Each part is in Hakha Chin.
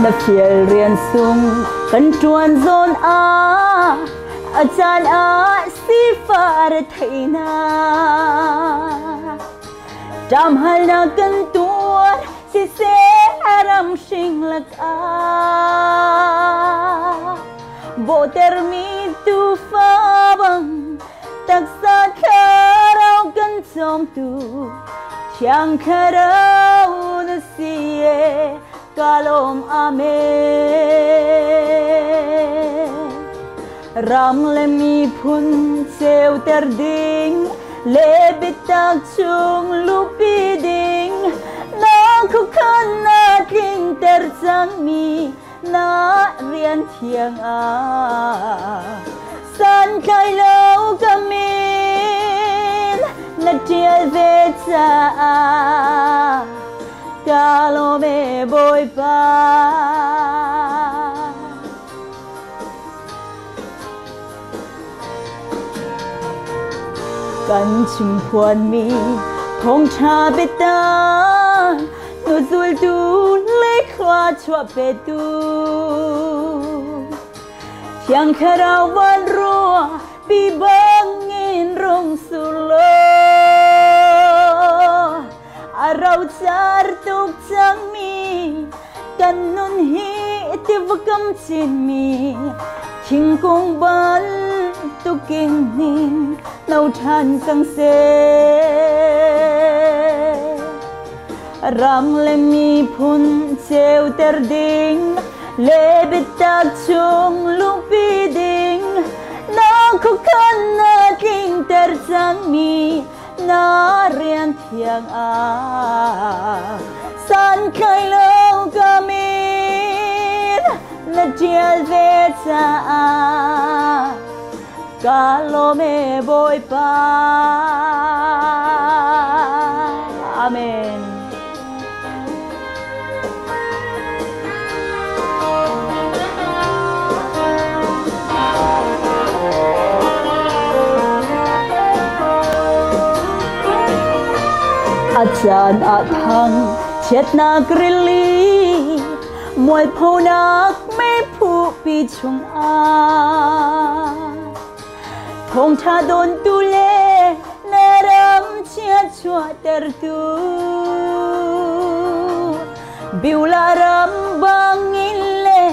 Na fial rian sung kan ṭuan zawn ah a caan ah sifah retheihnak ṭamhalnak kan tuar siseh ram hring lakah bawhtermi tuufa bang taksa thlarau kan cawmtu Thiang Thlarau na si e ka lawm. Amen. Ram le miphun ceuter ding le biatak chung luhpi ding na khuakhan na tlingter cangmi na rian thiang ah santlai lo ka min na ṭial ve caah ka lawm e Bawipa. Kan chimphuanmi thawngṭha biatak hnuzultu le khua chuah petu Thiang Thlarau van ruah pi bangin rung sur law a rocar tuk cangmi kan nun hi tiva kam chinmi thingkung bantukin hnin no ṭhan cang seh. Ram le miphun ceuter ding le biatak chung luhpi ding na khuakhan na tlingter cangmi na rian thiang ah santlai lo ka min na ṭial ve caah ka lawm e Bawipa. Amen. A caan ah thang chiatnak rili mualphonak meiphu pi chungah thawngṭha dawntu le na ram chia chuahtertu Beulah ram bangin le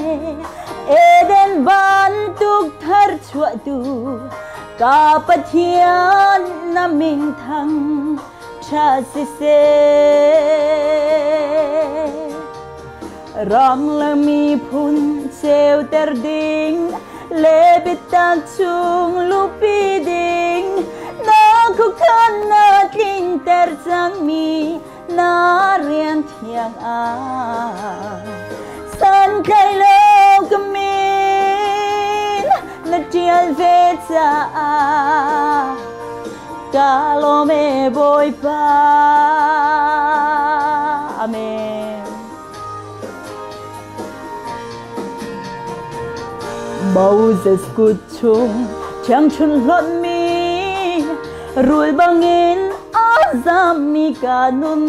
Eden bantuk thar chuahtu ka Pathian na min thang ṭha siseh. Ram le miphun ceuter ding le biatak chung luhpi ding na khuakhan na tlingter cangmi na rian thiang ah santlai lo ka min na ṭial ve caah ka lawm e Bawipa. Amen. Moses kut chung ṭhiangṭhunh hlonhmi rul bangin a zammi ka nun.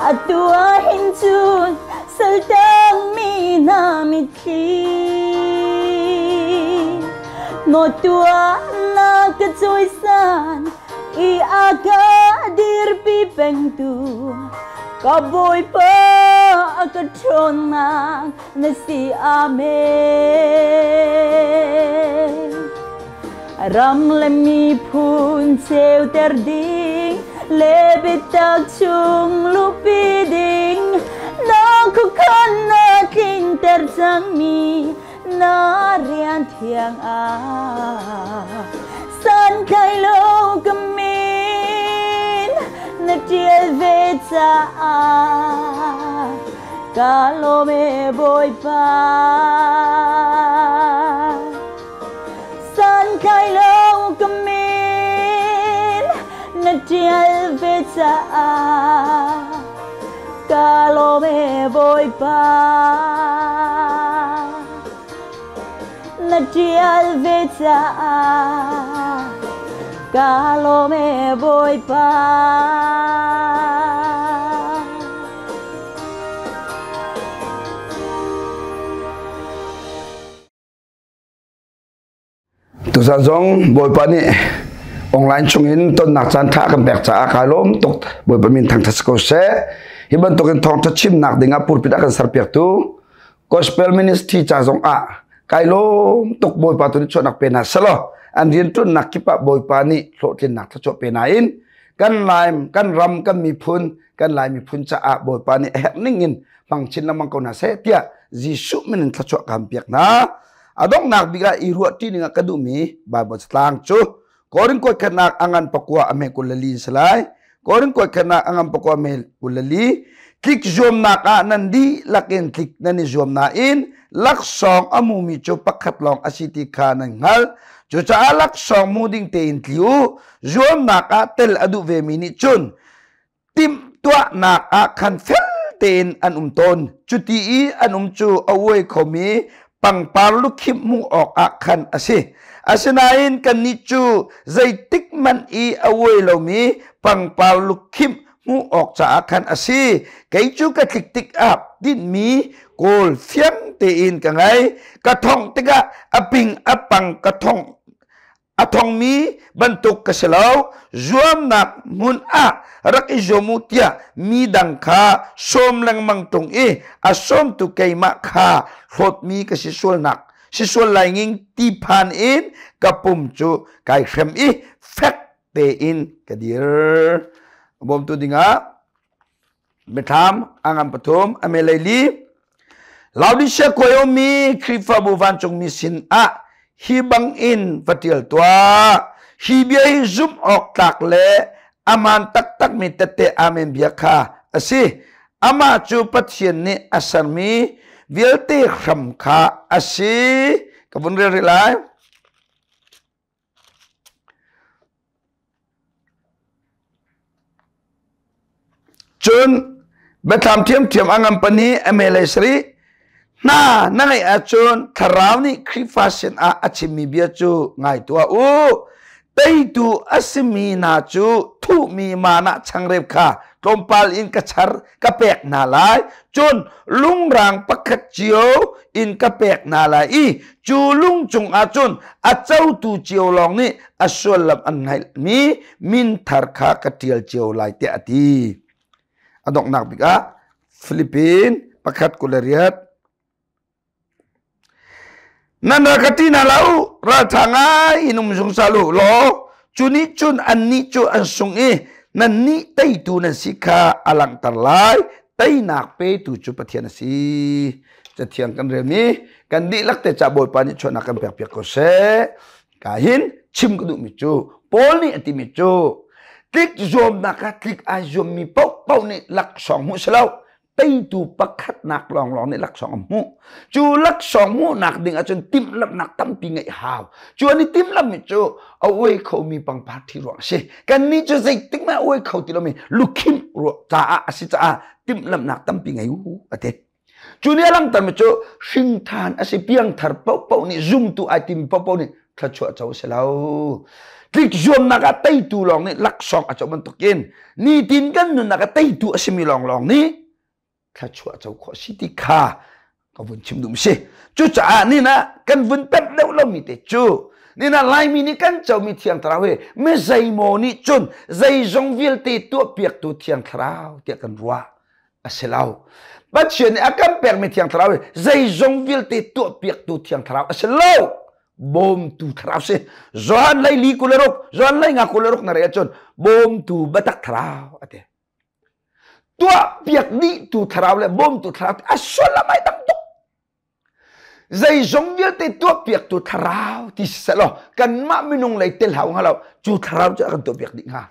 Atu ah hin cun saltangmi hna mitthli nawtu ah na ka cawisan i a ka dirpi pengtu ka Bawipa a ka ṭhawnnak na si. Amen. Ram le miphun ceuter ding le biatak chung luhpi ding na khuakhan na tlinter cangmi na rian thiang ah santlai lo ka min na ṭial ve caah ka lawm e Bawipa. Santlai lo ka min na ṭial ve caah ka lawm e Bawipa. Na ṭial ve caah ka lawm e Bawipa. Tuzan zong Bawipa nih online chungin tonnak caan tha kan pek caah kai lawm tuk. Bawipa min thangthat ko seh. Hi bantukin thawngtha chimnak dingah pulpit a kan serpiaktu Gospel Ministry ca zong ah kai lawm tuk. Bawipa tu nih chuahnak pe hna selaw an rianṭuannak kip ah Bawipa nih hlawhtlinnak thluachuah pe hna in kan Lai kan ram kan miphun kan Lai miphun caah Bawipa nih a herh ning in hmang chin lengmang ko hna seh tiah Jesuh min in thluachuah kan piak hna. A donghnak bik ah i ruah ṭi ning ah ka duhmi Bible catlang cu Korin kuat khatnak a ngan pakua a hme 24 in si lai. Korin kuat khatnak a ngan pakua a hme 24. Tlik zuamnak ah nan dihlak in tlik nan i zuam nain laksawng a hmumi cu pakhat lawng a si ti kha nan hngalh. Cucaah laksawng hmu ding tein tli u. Zuamnak ah tel a duh vemi nih cun timhtuahnak ah khan fel tein an um tawn. Cuti i an um cu a uai khomi pangpar lukhimh hmuh awkah khan a si. Asinain kannih cu zeitik hmanh i a uai lomi pangpar lukhimh hmuh awk caah khan a si. Kei cu ka tlik tikah tinhmi kawl fiang tein ka ngei. Ka thongh tikah a ping a pang ka thongh A thongmi bantuk ka si lo. Zuamnak hmun ah rak i zuam u tiah mi dang kha sawm lengmang ṭung i a sawmtu keimah kha hlawtmi ka si sualnak si sual lai nging ti phan in ka pum cu kai hrem i fek tein ka dir. Bawmtu dingah Biathlam a ngan pathum a melei li. Laodicea khua ummi Khrihfabu vancungmi sin ah hi bangin va ṭial tuah. Hi bia hi zumh awk tlak le amaan taktakmi tette amen bia kha a si. Amah cu Pathian nih a sermi vialte hram kha a si. Ka vun rel rih lai. Cun biathlam ṭhiamṭhiam a ngan pahnih a melei sarih hna na ngeih ahcun Thlarau nih Khrihfa sinah a chimmi bia cu ngai tuah u. Teitu a simi hna cu thuhmi manah changreu kha tlawmpal in ka char ka pek hna lai. Cun lungrang pakhat cio in ka pek hna lai i cu lung cungah cun a cotu cio lawng nih a suallam an hngalhmi min thar kha ka ṭial cio lai tiah a ti. A donghnak bik ah Philippine 1:28 Nan ral ka ṭih hna lo, ralṭha ngai in um zungzal u law cu nih cun annih cu an sung i nannih teitu nan si kha a langhter lai. Teinak petu cu Pathian a si. Cathiang kan relmi kan dihlak te ca Bawipa nih chuahnak kan pekpiak ko seh. Ka hin chim ka duhmi cu Paul nih a timi cu tlik zuamnak ah tlik ai zuammi paohpaoh nih laksawng hmuh si lo teitu pakhatnak lawnglawng nih laksawng a hmuh. Cu laksawng hmuhnak ding ahcun timhlamhnak tampi ngeih hau. Cu an i timhlamhmi cu a uai khomi pangpar thi ruang a si. Kannih cu zeitik mah a uai kho ti lomi lukhimh ruah caah a si caah timhlamhnak tampi ngei u a ti. Cu nih a langhtermi cu hringthan a si piangthar paohpaoh nih zumtu ai timi paohpaoh nih thluachuah co a si lo. Tlik zuamnak ah teitu lawng nih laksawng a co bantukin nitin kan nunnak ah teitu a simi lawnglawng nih thluachuah co khawh a si ti kha ka vun chim duh si. Cucaah nina kan vun pemh deuh lomi te cu nina Laimi nih kan comi Thiang Thlarau hi mi zeimaw nih cun zeizong vialte tuahpiaktu Thiang Thlarau tiah kan ruah. A si lo. Pathian nih a kan pekmi Thiang Thlarau hi zeizong vialte tuahpiaktu Thiang Thlarau a si lo. Bawmtu Thlarau si. Johan lei li 26, Johan lei nga 26 na rel cun bawmtu biatak Thlarau a ti. Tuahpiak dihtu Thlarau le bawmtu Thlarau a sullam ai tam tuk. Zeizong vialte tuahpiaktu thlarau ti si selaw kanmah minung lei tel hau hnga lo cu thlarau cu a kan tuahpiak dih hnga.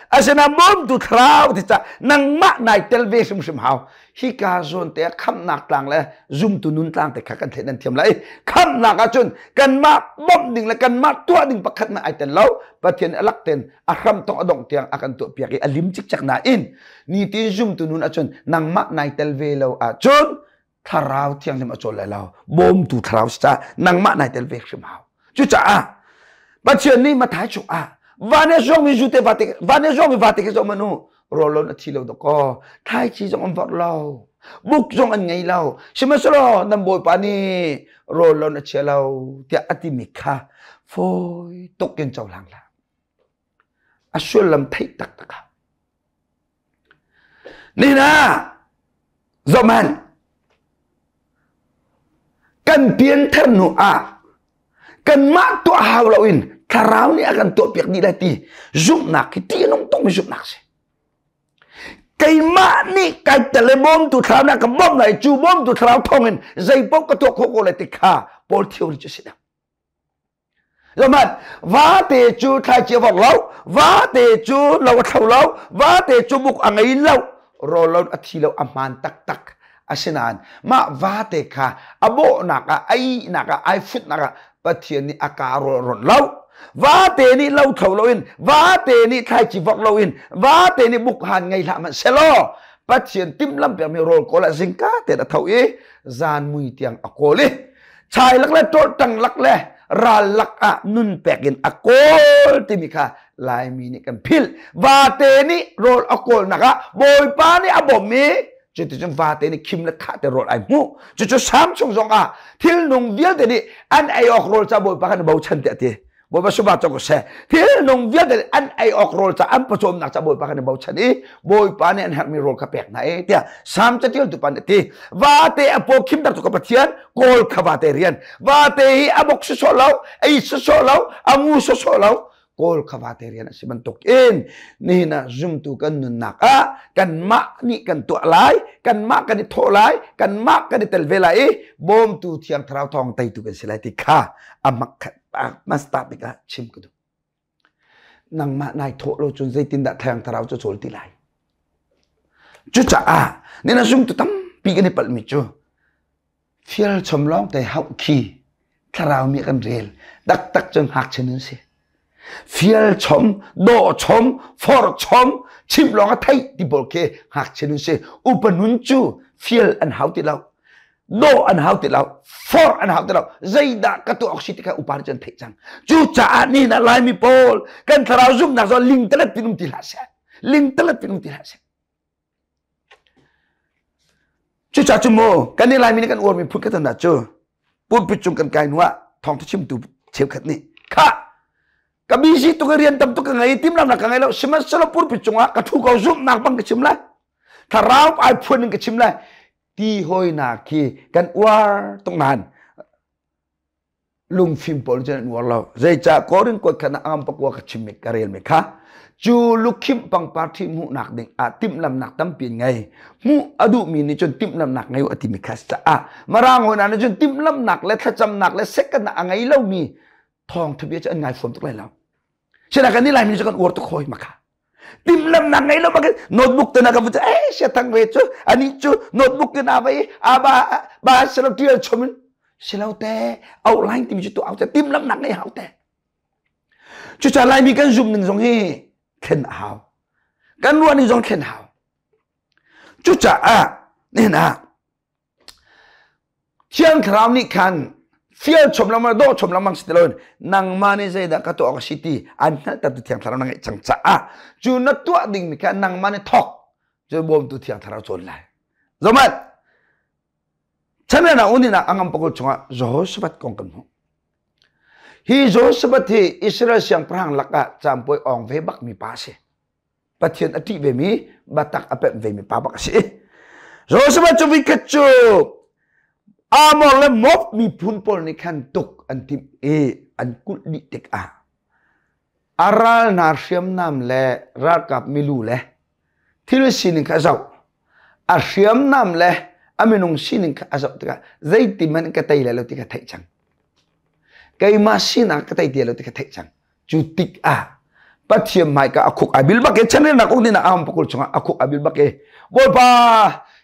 Asinain bawmtu thlarau ti cah nangmah nai tel ve hrimhrim hau. Hika zawn te ah khamhnak tlang le zumtu nun tlang te kha kan theih nan thiam lai. Khamhnak ahcun kanmah bawmh ding le kanmah tuah ding pakhat na ai tel lo. Pathian a lak ten a hram tong a dongh tiang a kan tuahpiak i a lim cikcek nain nitin zumtu nun ahcun nangmah nai tel ve lo ahcun Thlarau Thianghlim a cawl lai lo. Bawmtu thlarau si caah nangmah nai tel ve hrim hau. Cucaah Pathian nih Mathai chung ah van e zuangmi zu te vate van e zuangmi vate khi zong manu rawlon a thi lo dakaw thlaici zong an vorh lo buk zong an ngei lo sihmanhsehlaw nan bawipa nih rawlon a chia lo tiah a timi kha. Fawi tuk in cohlang hlah. A sullam theih taktak ah. Nina zohman kan pianthar hnu ah kanmah tuah hau loin thlarau nih a kan tuahpiak dih lai ti zumhnak hi ṭih a nung tukmi zumhnak a si. Keimah nih kai tel i bawmtu thlarau nih a ka bawmh lai cu bawmtu thlarau thawngin zeipaoh ka tuah khawh ko lai ti kha Paul theory cu a si deuh. Zohhmanh, vate cu thlaici a vok lo, vate cu lo a thlo lo, vate cu buk a ngei lo, rawl lo a thi lo, a hmaan taktak. Asinain mah vate kha a bawhnak ah, a ihnak ah, ai futnak ah Pathian nih a kaa rawl ronh lo. Vate nih lo thlo loin, vate nih thlaici vok loin, vate nih buk han ngei hlah hmanh selaw, Pathian timhlamh piakmi rawl kawl ah zingka tein a tho i zan mui tiang a kawl i chai lak le ṭawlṭang lak le ral lak ah nun pek in a kawl timi kha Laimi nih kan philh. Vate nih rawl a kawlnak ah Bawipa nih a bawmh i cuticun vate nih khim le khah te rawl ai hmuh. Cucu Salm chung zong ah thilnung vialte nih an ei awk rawl ca Bawipa khan bochan tiah a ti. Bawipa subah cawk ko seh. Thil nung vialte an ei awk rawl ca an pawcawmnak ca Bawipa kan i bochan i Bawipa nih an herhmi rawl kha pek hna e tiah Salm catialtu pa nih a ti. Vate a paw khimter tu ka Pathian kawl kha vate rian. Vate hi a bok sawsawh lo, a it sawsawh lo, a ngu sawsawh lo, kawl kha vate rian a si bantuk in nihin ah zumtu kan nunnak ah kanmah nih kan tuah lai, kanmah kan i thawh lai, kanmah kan i tel ve lai i bawmtu Thiang Thlarau thawng teitu kan si lai ti kha a mak masta bik ah chim ka duh. Nangmah nai thawh lo cun zeitindah Thiang Thlarau cu cawl ti lai? Cucaah nina zumtu tampi kan i palhmi cu fial chom lawng te hauh khi thlarau mi kan rel taktak cun ngakchia nun si. Fial chom, dawh chom, forh chom, chimh lawng a theih ti pawl khi ngakchia nun si. Upa nun cu fial an hau ti lo. Dawh an hau ti lo, forh an hau ti lo. Zeidah ka tuah awk si ti kha upa nih cun theih cang. Cucaah nihin ah Laimi pawl kan thlarau zumhnak zong lingtalet pin um ti hlah seh. Lingtalet pin um ti hlah seh. Cucaah cu mu kan nih Laimi nih kan uarmi phun ka tan cu pulpit cung kan kai hnu ah thawngtha chimtu cheukhat nih kha ka busy tuk i rian tam tuk ka ngei timhlamnak ka ngei lo sihmanhsehlaw pulpit cungah ka thu ko zumhnak bang ka chim lai thlarau ai phuan in ka chim lai ti hawinak khi kan uar tuk nain lungfim pawl cun an uar lo. Zeicah Korin kuat khan ah pakua ka chim ka rel mi kha cu lukhimh pangpar thi hmuhnak ding ah timhlamnak tampi an ngei. Hmuh a duhmi nih cun timhlamnak ngei u a timi kha caah Mirang hawi hna nih cun timhlamnak le thlacamnak le second a ngei lomi thawngtha bia cu an ngai fawn tuk lai lo. Sinain kan nih Laimi nih cun kan uar tuk hawi ma kha. Timhlamhnak ngei lo bak notebook te na ka vun eh sia thang ve cu ani cu notebook te na vai a ba ba selo tial chom in silo te outline timi cu tu au te timhlamhnak ngei hau te cuca Laimi kan zum ning zong hi thlen a hau kan ruah ning zong thlen hau cucaah nihin ah Thiang Thlarau nih khan fial chom lengmang dawh chom lengmang si ti loin nangmah nih zeidah ka tuah awk a si ti an hngalhtertu Thiang Thlarau na ngeih cang caah cu na tuah dingmi kha nangmah nih thawk cu bawmtu Thiang Thlarau cawn lai. Zohmanh, chanrel ah uninak a ngam pakul chungah Jehoshaphat kong kan hmuh. Hi Jehoshaphat hi Israel siangpahrang lakah caampuai awng ve bakmi pa a si. Pathian a ṭih vemi, biatak a pemh vemi pa bak a si. Joshua cu vikhat cu Amor le Moab miphun pawl nih khan tuk an timh i an kulh dih tikah a ral hna hriamnam le ralkap milu le thil sining kha a zoh. A hriamnam le a minung sining kha a zoh tikah zeitihmanh ka tei lai lo ti kha theih cang. Keimah sinak ka tei ti lo ti kha theih cang. Cu tikah Pathian hmaika a khuk ai bil bak e chanrelnak uk dingah aham pakul chungah a khuk ai bil bak e Bawipa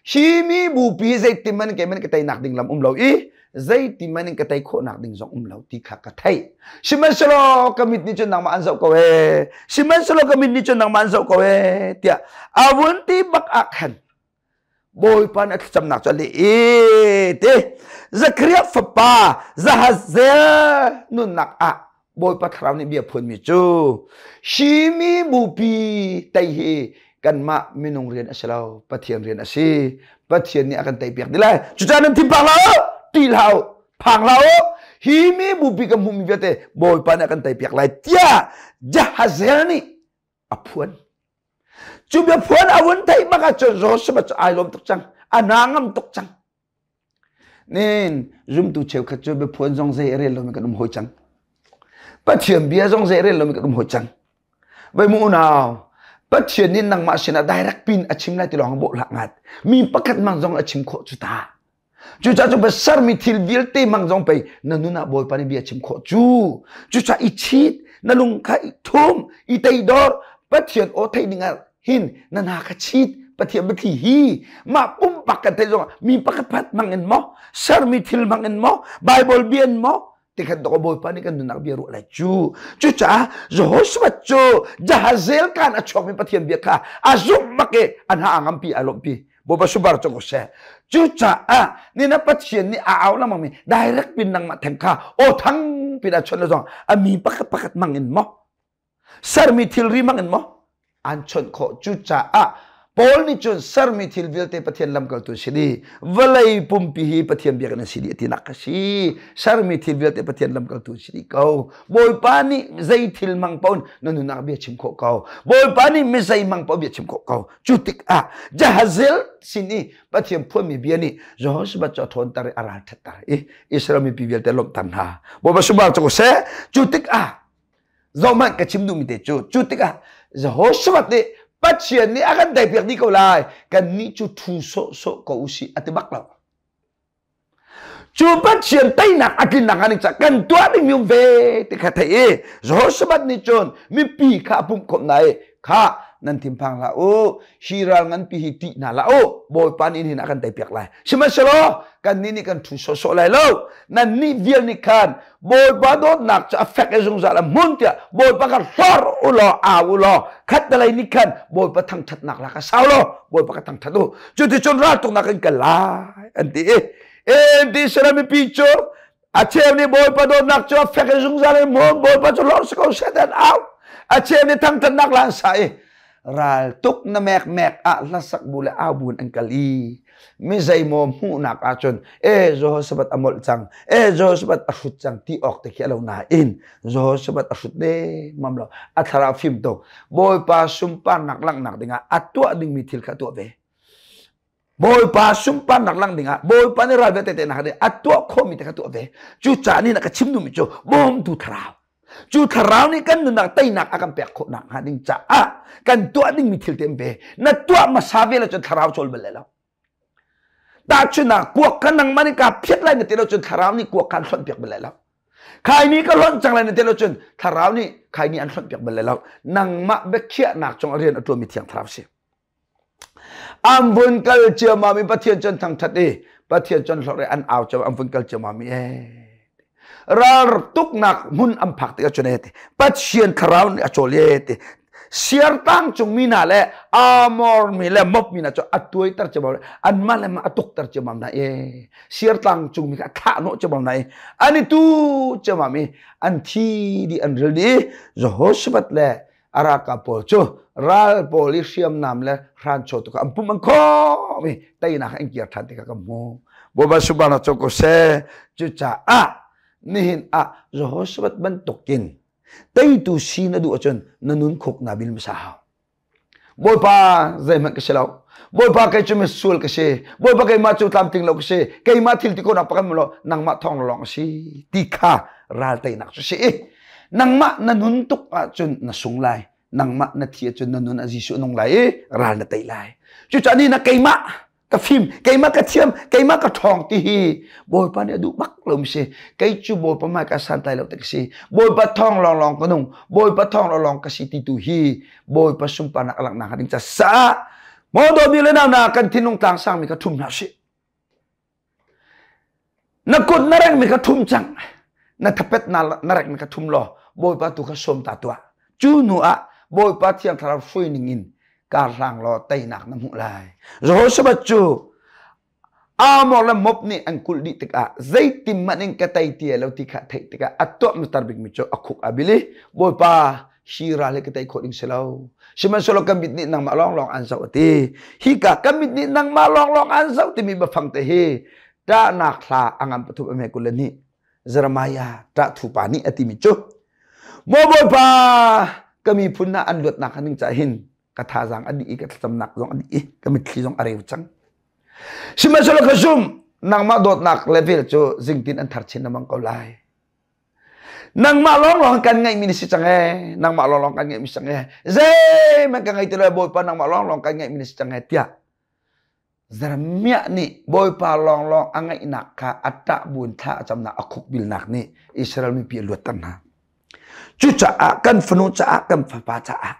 hi mi bupi hi zeitin man ke man ka teinak ding lam um lo i zeitin man in ka tei khawhnak ding zong um lo ti kha ka theih sihmanhsehlaw ka mit nih cun nangmah an zoh ko e sihmanhsehlaw ka mit nih cun nangmah an zoh ko e tiah a vun ti bak ah khan Bawipa nih a thlacamnak cu a leh i ti Zekhariah fapa Zahazel nunnak ah Bawipa thlarau nih bia phuanmi cu hi mi bupi tei hi kanmah minung rian a si lo Pathian rian a si Pathian nih a kan teipiak dih lai cucaah nan thinphang hlah u ṭih hlah u phang hlah u. Hi mi bupi ka hmuhmi vialte Bawipa nih a kan teipiak lai tiah Jahazel nih a phuan. Cu bia phuan a vun theih bak ahcun Joshua cu ai lawm tuk cang. A hna ngam tuk cang. Nin zumtu cheukhat cu biaphuan zong zei a rel lomi kan um hoi cang. Pathian bia zong zei a rel lomi kan um hoi cang. Vai mu unau, Pathian nih nangmah sinah direct pin a chim lai ti lawng bawh hlah ngat. Mi pakhat mang zong a chim khawh cu ta. Cucaah cu sermi thil vialte mang zong pei na nun ah Bawipa nih bia chim khawh cu. Cucaah i chit, na lung kha i thum, i teidor, Pathian aw theih ding ah hin na hna kha chit Pathian biathli hi mah pumpak kan theih zongah mi pakhat phat hmang in maw sermi thil hmang in maw Bible bia in maw tikhan to Bawipa nih kan nunnak bia ruah lai cu. Cucaah Jehoshaphat cu Jahazel kan a chuakmi Pathian bia kha a zumh bak i a hna a ngampi a lawmhpi. Bawipa subar cu ko seh. Cucaah nina Pathian nih a au lengmang mi direct pin nangmah theng kha aw thang pin a chawnh le zong a mi pakhat pakhat mang in maw sermi thilri mang in maw an chawnh khawh. Cucaah Paul nih cun sermi thil vialte Pathian lamkaltu si dih, vawlei pumpi hi Pathian biakinn an si dih tinak a si. Sermi thil vialte Pathian lamkaltu si dih ko. Bawipa nih zei thil mang paoh na nunnak bia chim khawh ko. Bawipa nih mi zei mang paoh bia chim khawh ko. Cu tikah Jahazel sin i Pathian phuanmi bia nih Jehoshaphat cu a ṭhawnter i a ralṭhatter i Israel mipi vialte lawmhter hna. Bawipa subar cu seh. Cu tikah zohhmanh ka chim duhmi te cu, cu tikah Jehoshaphat nih Pathian nih a kan teipiak dih ko lai, kannih cu ṭhu sawhsawh ko usih a ti bak lo. Cu Pathian teinak a tlinnak hnga ding caah kan tuah dingmi um ve ti kha theih i Jehoshaphat nih cun mipi kha a pumh khawmh hna i, kha nan thinphang hlah u, hi ral nganpi hi ṭih hna hlah u, Bawipa nih nihin a kan teipiak lai. Sihmanhsehlaw kannih nih kan ṭhu sawhsawh lai lo. Nannih vial nih khan Bawipa dawtnak cu a fek i zungzal a hmun tiah Bawipa kha hlor u law au u law khattelei nih khan Bawipa thangṭhatnak la kha sau law Bawipa kha thangṭhat u. Cuticun raltuknak in kal lai an ti i en ti Israel mipi cu a cheu nih Bawipa dawtnak cu a fek i zungzal in hmun, Bawipa cu hlor si ko seh an au. A cheu nih thangṭhatnak la an sa i raltuk na mekmek ah hlasak bu le au bu in an kal i mi zeimaw hmuhnak ahcun e Jehoshaphat a molh cang, e Jehoshaphat a hrut cang ti awk te khi a lo nain Jehoshaphat a hrut nemam lo. A thlarau fim tuk. Bawipa sunparnak langhnak dingah a tuah dingmi thil kha a tuah ve. Bawipa sunparnak lang dingah, Bawipa nih ral vialte tehnak ding a tuah khawhmi te kha tuah ve. Cucaah nih na ka chim duhmi cu bawmtu thlarau, cu thlarau nih kan nunnak teinak a kan pek khawh nak hnga ding caah kan tuah dingmi thil te ve na tuah hmasa ve lo cun thlarau cawl bal lo. Tahchunhnak, kuak kha nangmah nih kaa phiat lai na ti lo cun thlarau nih kuak kha an hlonh piak bal lai lo. Khaini ka hlonh cang lai na ti lo cun thlarau nih khaini an hlonh piak bal lai lo. Nangmah biakhiahnak cung a rian a ṭuanmi thiang thlarau si. An vun kal ciammam i Pathian cu an thangṭhat i Pathian cu an hlorh i an au ciammam, an vun kal ciammam i ral tuknak hmun an phak tikah cun ti Pathian thlarau nih a cawl e ti siartang cung mi hna le Amor mi le Moab mi hna cu a tuaiter ciammam, anmah le mah a tukter ciammam hna e siartlang cung mi kha a thlah hnawh ciammam hna i an i tu ciammam i an thi dih, an ril dih i Jehoshaphat le a ralkap pawl cu ral pawl i hriamnam le hranchaw tu kha an pum an khawm i teinak an kir ṭhan ti kha kan hmu. Bawipa subang cu ko seh. Cucaah nihin ah Jehoshaphat bantukin teitu si na duh ahcun na nun khuk naa bil hmasa hau. Bawipa, zeihmanh ka si lo. Bawipa, kei cu misual ka si. Bawipa, keimah cu tlamtling lo ka si. Keimah thil ti khawhnak pakhat lo nangmah thawng lawng a si ti kha ral teinak cu si. Nangmah na nun tuk ahcun na sung lai. Nangmah na thi ahcun na nun a Jesuh nung lai i ral na tei lai. Cucaah ni na keimah ka fim, keimah ka thiam, keimah ka ṭhawng ti hi Bawipa nih a duh bak lo mi si. Kei cu Bawipa hmai ka santlai lo ti ka si. Bawipa thawng lawnglawng ka nung, Bawipa thawng lawnglawng ka si ti tu hi Bawipa sunparnak a langhnak ding ca sa. Maw dawmi le nau na kan thinlung tlang sangmi kha ṭhum hna sih. Na kut na rengmi kha ṭhum cang. Na thapet na rekmi kha ṭhum law Bawipa tu kha sawm ta tuah. Cu hnu ah Bawipa Thiang Thlarau hruai ning in kar hlang law teinak na hmuh lai. Jehoshaphat cu Amor le Moab nih an kulh dih tikah zeitin hmanh in ka tei ti lo ti kha theih tikah a tuah hmasar bikmi cu a khuk a bil i, Bawipa, hi ral hi ka tei khawh ding si lo. Sihmanhsehlaw ka mit nih nangmah lawnglawng an zoh, a ti. Hika ka mit nih nangmah lawnglawng an zoh timi biafang te hi ṭahnak hla a ngan 3 a hme 22. Jeremiah ṭahthu pa nih a timi cu Maw Bawipa ka miphun hna an luatnak ning ca hin ka thazaang a dih i ka thlacamnak zong a dih i ka mitthli zong a reu cang. Sihmanhsehlaw ka zum nangmah dawtnak level cu zingtin an thar chin lengmang ko lai. Nangmah lawnglawng kan ngeihmi na si cang ee. Nangmah lawnglawng kan ngeihmi si cang ee. Zeihmanh ka ngei ti lo Bawipa nangmah lawnglawng kan ngeihmi na si cang ee tiah Jeremiah nih Bawipa lawnglawng a ngaihnak kha a ṭah buin thla a camnak a khukbilnak nih Israel mipi a luatter hna. Cucaah kan fanu caah kan fapa caah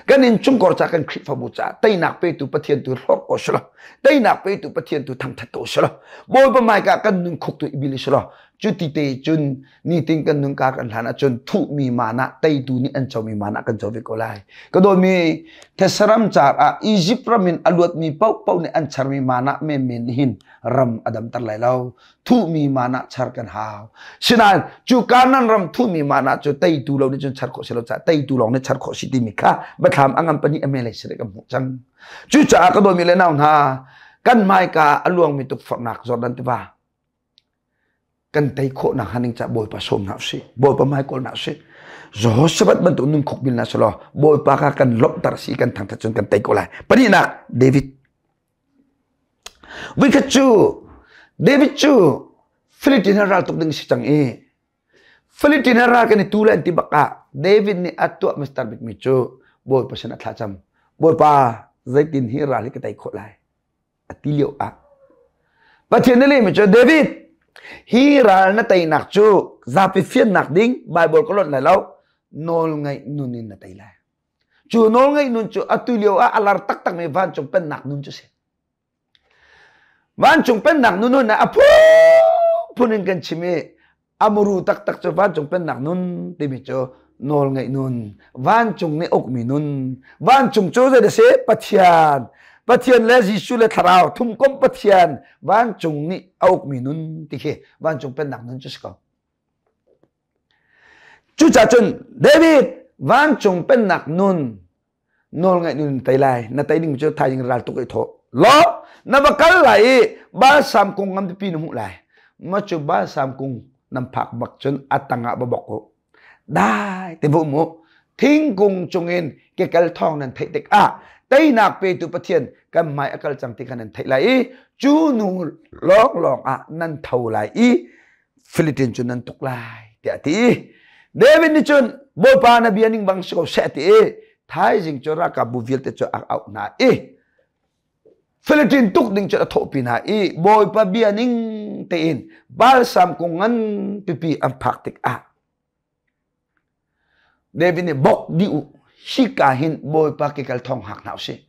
kan innchungkhar caah kan Khrihfabu caah teinak petu Pathian tu hlorh ko selaw teinak petu Pathian tu thangṭhat ko selaw Bawipa hmaika kan nun khuk tu i bil selaw cuti te cun nitin kan nun ka kan hlan ahcun thuhmi mana teitu nih an comi mana kan co ve ko lai. Ka dawtmi Thesaram car ah Egypt ram in a luatmi paohpaoh nih an charmi mana menmen nih hin ram a damter lai lo. Thuhmi mana char kan hau. Sinain cu Kanaan ram thuhmi mana cu teitu lo nih cun char khawh si lo caah teitu lawng nih char khawh si timi kha biathlam a ngan pahnih a melei si kan hmuh cang. Cucaah ka dawtmi le nau hna kan hmaika a luangmi tukforhnak Jordan tiva kan tei khawh nak haning ca Bawipa sawm hna usih. Bawipa hmai kawl hna usih. Jehoshaphat bantuk nun khuk bil na selaw Bawipa kha kan lawmhter si kan thangthat cun kan tei ko lai. Pahnihnak David. Voikhat cu David cu Philistine ral tuk ding si cang i Philistine ral kan i tu le an ti bak ah David nih a tuah Mr. Big mi cu Bawipa sin a thlacam. Bawipa zeitin hi ral hi ka tei khawh lai? A ti lio ah Pathian nih lehmi cu David hi ral na teinak cu zapi fiannak ding Bible ka lonh lai lo nawlngaih nun in na tei lai. Cu nawlngaih nun cu atu lio ah a lar taktakmi vancung pennak nun cu si. Vancung pennak nun nun a phunphun in kan chim i a muru taktak cu vancung pennak nun timi cu nawlngaih nun, vancung nih ukmi nun, vancung cu zei si Pathian, Pathian le Jesuh le Thlarau thumkomh Pathian vancung nih a ukmi nun ti khi vancung pennak nun cu si ko. Cucaah cun David vancung pennak nun nawlngaih nun tei lai na tei ding cu thaizing ral tuk i thawh law na va kal lai i balsam kung ngam pipi na hmuh lai ma cu balsam kung nan phak bak cun a tangah va bok u dai te va um u thingkung cungin ke kal thawng nan theih tikah teinak petu Pathian kan hmai a kal cang ti kha nan theih lai i cu nu lawnglawng ah nan tho lai i Philippine cu nan tuk lai tiah a ti. David nih cun Bawipa na bia ning bang si ko seh ti i thaizing cu ralkapbu vialte cu a auh hna i Philippine tuk ding cu a thawhpi hna i Bawipa bia ning tein balsam kung ngan pipi an phak tikah David nih bok dih u hika hin Bawipa ke kal thong hak hna usih.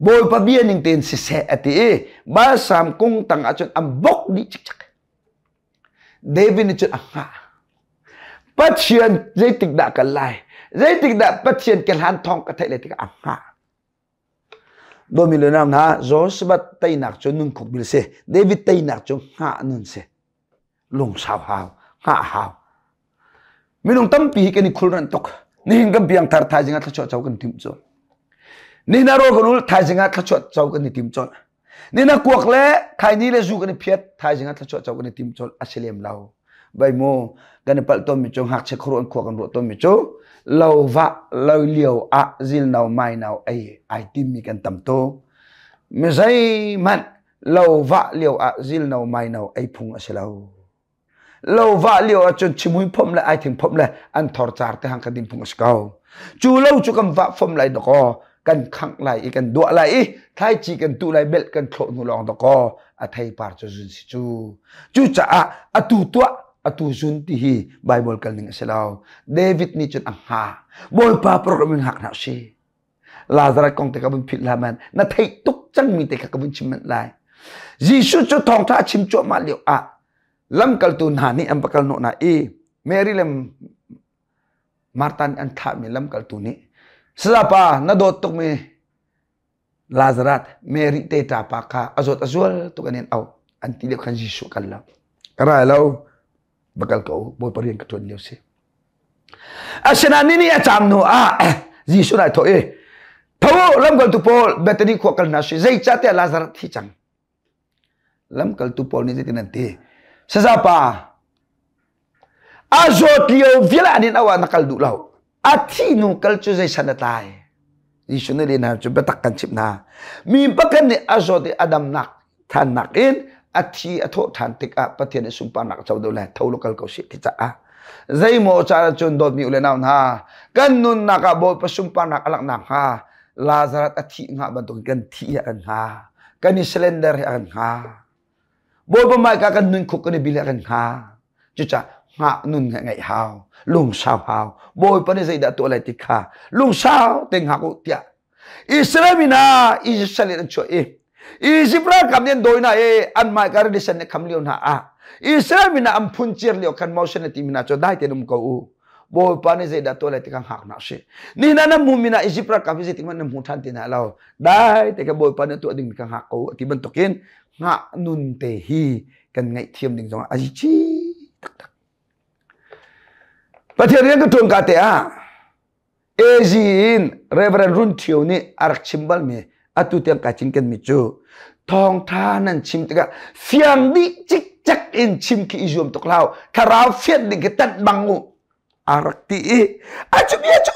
Bawipa bia ning tein siseh a ti i balsam kung tang ahcun an bok dih cikcek. David nih cun a hngah. Pathian zeitik dah kal lai? Zeitik dah Pathian ke hlan thong ka theih lai tikah a hngah. Dawmi le nau hna, Joseph teinak cu nun khuk bil si. David teinak cu hngah nun si. Lungsau hau, hngah hau. Minung tampi hi kan i khulranh tuk. Nihin kan piangthar thaizing ah thluachuah co kan tim cu. Nihin ah rawl kan ul thaizing ah thluachuah co kan i tim colh. Nihin ah kuak le khaini le zu kan i phiat thaizing ah thluachuah co kan i tim colh a si lem lo. Vai mu kan i palh tawnmi cu ngakchia khuaruah an khua kan ruah tawnmi cu lo vah lo lio ah zilno maino ei ai timmi kan tam tuk. Mi zeihmanh lo vah lio ah zilno maino ei phung a si lo. Lo vah lio ahcun chimui phomh le aithing phomh le an thor car te hang kan din phung a si ko. Cu lo cu kan vah phomh lai dakaw kan khangh lai i kan duah lai i thlaici kan tuh lai belh kan thlawh hnu lawng dakaw a theipar cu zun si cu. Cucaah atu tuah atu zun ti hi Bible kal ning a si lo. David nih cun a hnga. Bawipa program in hngak hna usih. Lazarus kong te ka vun philh hlah man na theih tuk cangmi te kha ka vun chim manh lai. Jesuh cu thawngṭha a chim cuahmah lio ah lamkaltu hna nih an va kal hnawh hna i Mary le Martha nih an thlahmi lamkaltu nih Sayapa na dawt tukmi Lazarus Mary te ṭapa kha a zawt a zual tuk an in auh an ti lio khan Jesuh kal lo. Ka rai lo va kal ko Bawipa rian ka ṭuan lio si. Asinain ni nih a caam hnu ah Jesuh nai thawh i tho lamkaltu pawl Bethany khua kal hna si zeicahtiah Lazarus thi cang. Lamkaltu pawl nih zeitin an ti? Sazapa A zawt lio vial an in awa na kal duh lo. A thi nu kal cu zei san a tlai. Jesuh nih lehna cu biatak kan chimh hna. Mi pakhat nih a zawt i a damnak thannak in a thi a thawh than tikah Pathian nih sunparnak a co deuh lai tho lo kal ko sih ti caah zeimaw caan cun dawtmi u le nau hna kan nunnak ah Bawipa sunparnak a langhnak hnga Lazarus a thih hnga bantukin kan thih ah kan hnga kan i surrender hi a kan hnga Bawipa hmaika kan nun khuk kan i bil ah kan hnga cucah hngah nun ngeih hau lungsau hau Bawipa nih zeidah tuah lai ti kha lungsau te hngak u tiah Israel mi hna Israel in an chuah i Egypt ralkap nih an dawi hna i an hmaika rilisan nih kham lio hna ah Israel mi hna an phun cir lio khan Moses nih ti mi hna cu dai tein um ko u Bawipa nih zeidah tuah lai ti kha hngak hna usih. Ni hna nan hmu mi hna Egypt ralkap hi zeitik hmanh nan hmu ṭhan ti hna lo. Dai te kha Bawipa nih tuah ding mi kha hngak ko ti bantukin hngah nun te hi kan ngaihthiam ding zongah a ci taktak. Pathian rian ka ṭuan ka te ah AZ in Reverend Run Thio nih a rak chim balmi atu tiang kai cinken mi cu thawngtha nan chim tikah fiang dih cikcek in chim khi i zuam tuk hlah thlarau fian ding khi tanh bang u a rak ti i a cu bia cu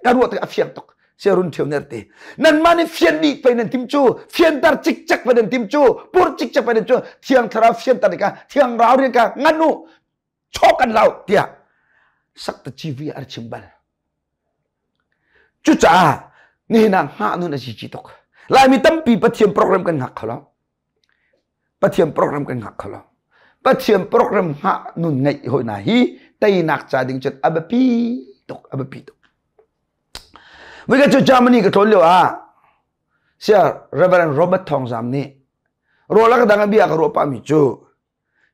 ka ruah tik a fiang tuk sia run thio ner ti nan mah nih fian dih pei nan tim cu fianter cikcek pei nan tim cu pur cikcek pei nan cu thiang thlarau fianter ding ka thiang rau rian ka ngan u chawk an lau tiah sakta civi a chim bal cucaah nihin ah hngah nun a si ci tuk laimi tampi pathian program kan hngak kho lo pathian program kan hngak kho lo pathian program hngah nun ngeih hoi na hi teinak ca ding cun a biapi tuk a biapi tuk Voi ka cu Germany ka tlawn lio ah sia Reverend Robert Thawngzam nih rawl a ka dang a bia ka ruah pahmi cu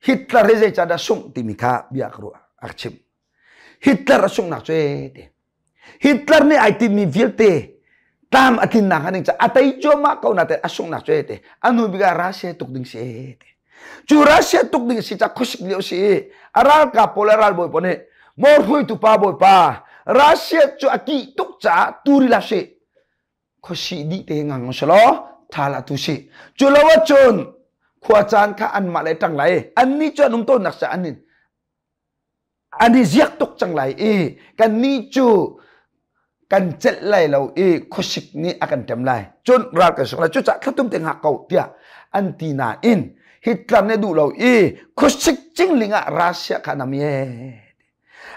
Hitler hi zeicahdah sungh timi kha bia ka ruah a ka chimh. Hitler a sunghnak cu te. Hitler nih ai tinhmi vialte tlam a tlinnak hnga ding ca a tei cuahmah ko na te a sunghnak cu te. A hnu bik ah Russia tuk ding si te. Cu Russia tuk ding si ca khuasik lio si i a ralkap pawl le ralbawi pawl nih maw hruaitu pa bawipa Russia cu a kih tuk caah turi la si khuasih dih te ngang selaw tha la tu si cu lo ahcun khua caan kha anmah le ṭang lai annih cu an um tawnnak sa an in an i ziak tuk cang lai i kannih cu kan celh lai lo i khuasik nih a kan ṭem lai cun ral kan sung lai cucaah thlatum te ngak ko tiah an ti nain Hitler nih duh lo i khuasik cingling ah Russia kha nam ye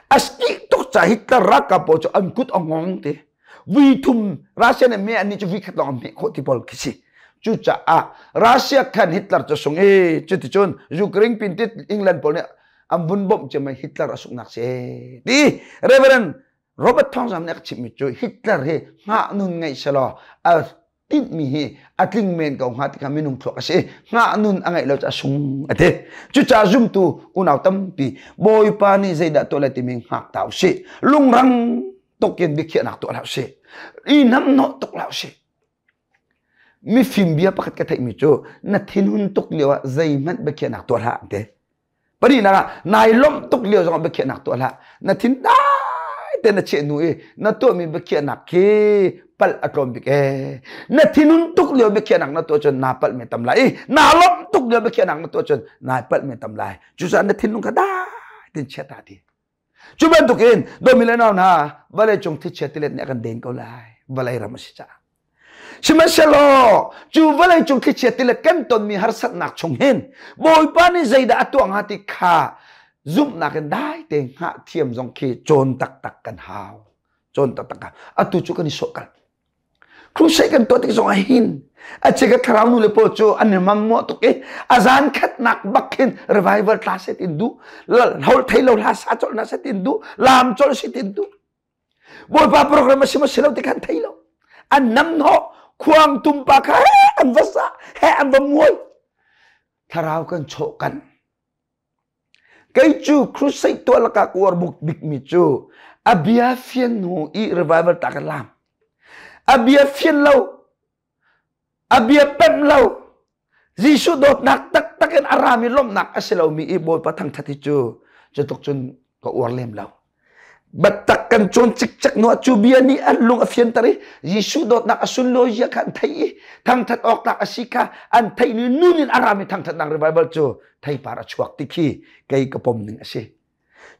A ski tuk ca Hitler ralkap pawl cu an kut a ngong ti. Vui thum Russia nih me an cu vui khat lawng an hmeh khawh ti pawl khi si. Cucaah Russia khan Hitler cu sung i cuticun Ukraine pin tit England pawl nih an vun bawmh ciam Hitler a sunghnak si ti Reverend Robert Thawngzam nih a ka chimhmi cu Hitler hi hngah nun ngeih selaw a tinhmi hi a tling men ko hnga ti kha minung thluak a si hngah nun a ngeih lo cu a sung a ti cucaah zumtu unau tampi bawipa nih zeidah tuah lai timi hngak ta usih lungrang tukin biakhiahnak tuah hlah usih i namhnawh tuk hlah usih mifim bia pakhat ka theihmi cu na thinhun tuk lio ah zeihmanh biakhiahnak tuah hlah an ti Pahnihnak ah nai lawmh tuk lio zongah biakhiahnak tuah hlah. Na thin dai te na cheh hnu i na tuahmi biakhiahnak khi palh a tlawm bik ee. Na thinun tuk lio biakhiahnak na tuah cun naa palh me tam lai i naa lawmh tuk lio biakhiahnak na tuah cun naa palh me tam lai. Cucaah na thinlung kha dai tin chia ta ti. Cu bantukin dawmi le nau hna vawlei cung thichia tilet nih a kan den ko lai. Vawlei ram a si caah. Sihmanhsehlaw cu vawlei cung thlichia tilet kan tonmi harsatnak chung hin Bawipa nih zeidah a tuah hnga ti kha zumhnak in dai te hngah thiam zong khi cawn taktak kan hau. Cawn taktak kan atu cu kan i sawh kal. Crusade kan tuah tik zong ah hin a chika thlarau nu le pawl cu an i mammuah tuk i a zan khatnak bak hin revival tla set in duh hol thei lo hla sa colh na set in duh lam colh sit in duh Bawipa program a si maw si lo ti khan thei lo. An nam hnawh khuang tumpa kha he an va sa he an va muai. Thlarau kan chawh kan. Kei cu crusade tuah lakah ka uar buk bikmi cu a bia fian hnu i revival ta kan lam. A bia fian lo A bia pemh lo. Jesuh dawtnak taktak in a rami lawmhnak a si lomi i Bawipa thangthat hi cu cutluk cun ka uar lem lo. Biatak kan cawn cikcek hnu ah cu bia nih an lung a fianter i Jesuh dawtnak a sunlawi zia kha an theih i thangthat awk tlak a si kha an theih ni nun in a rami thangthatnak revival cu theipar a chuak ti khi kei ka pom ning a si.